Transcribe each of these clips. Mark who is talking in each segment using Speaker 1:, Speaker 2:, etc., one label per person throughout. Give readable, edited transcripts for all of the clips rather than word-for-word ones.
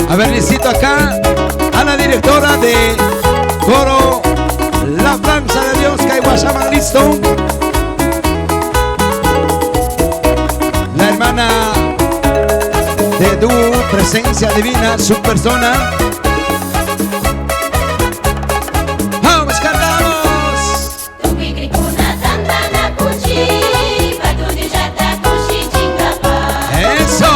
Speaker 1: A ver, necesito acá a la directora de coro La Danza de Dios, Kaiwasaman, listo. La hermana de tu presencia divina, su persona. ¡Vamos, cantamos! ¡Eso!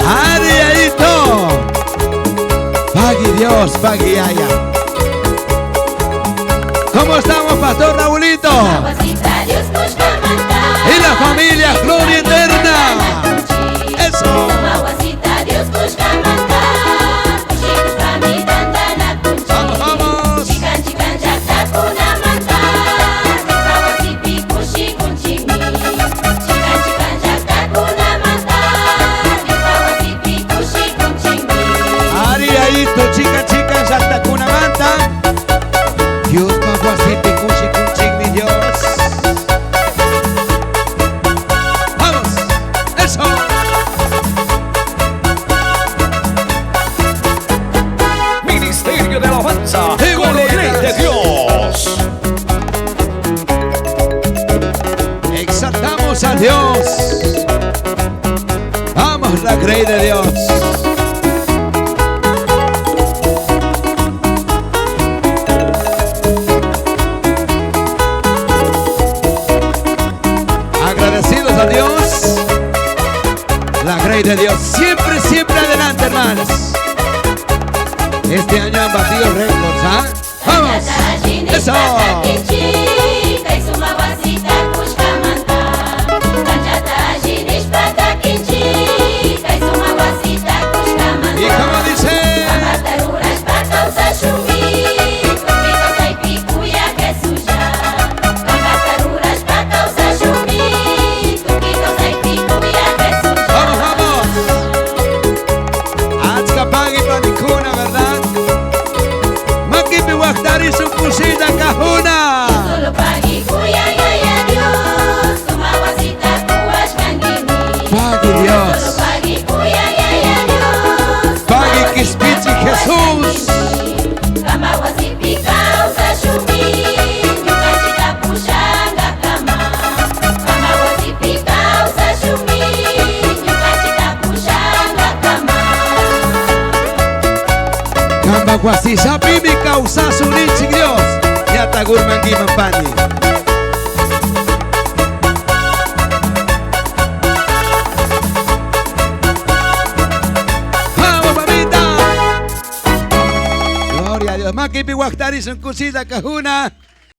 Speaker 1: ¡Ariadito! Pagui Dios, pagui Yaya. ¿Cómo estamos, Pastor Raulito? Y la familia Gloria Eterna. Eso. Vamos, vamos. Ariadito, chica, chica, llaqtakunamanta. Dios wasipi kushikunchikmi Dios. Vamos, eso.
Speaker 2: Ministerio de Alabanza,
Speaker 1: Igual
Speaker 2: Coro Grey de Dios.
Speaker 1: Exaltamos a Dios. Vamos, la grey de Dios. Agradecidos a Dios. La grey de Dios. Siempre, siempre adelante, hermanos. Este año han batido récords, ¿ah? ¡Vamos! ¡Eso! ¿Y cómo dice? ¡Vamos, vamos! Achka pagui panikuna, ¿verdad? Makipi waqtarisun kusilla kahuna.
Speaker 3: Solo pagui kuya yaya Dios, suma wasita kuwashkankimi.
Speaker 1: Pagui Dios.
Speaker 3: Solo pagui kuya yaya Dios, suma
Speaker 1: Pagui
Speaker 3: wasita
Speaker 1: kispichi Jesús.
Speaker 3: kuwashkankimi. Kama wasipi kawsashunmi, ñukanchikta pushangakama. Kama wasipi kawsashunmi, ñukanchikta pushangakama.
Speaker 1: Kamba wasillapimi kawsashunichik Dios. Yata gurmankiman pani. ¡Vamos, mamita! Gloria a Dios. Makipi waqtarisun kusilla kahuna.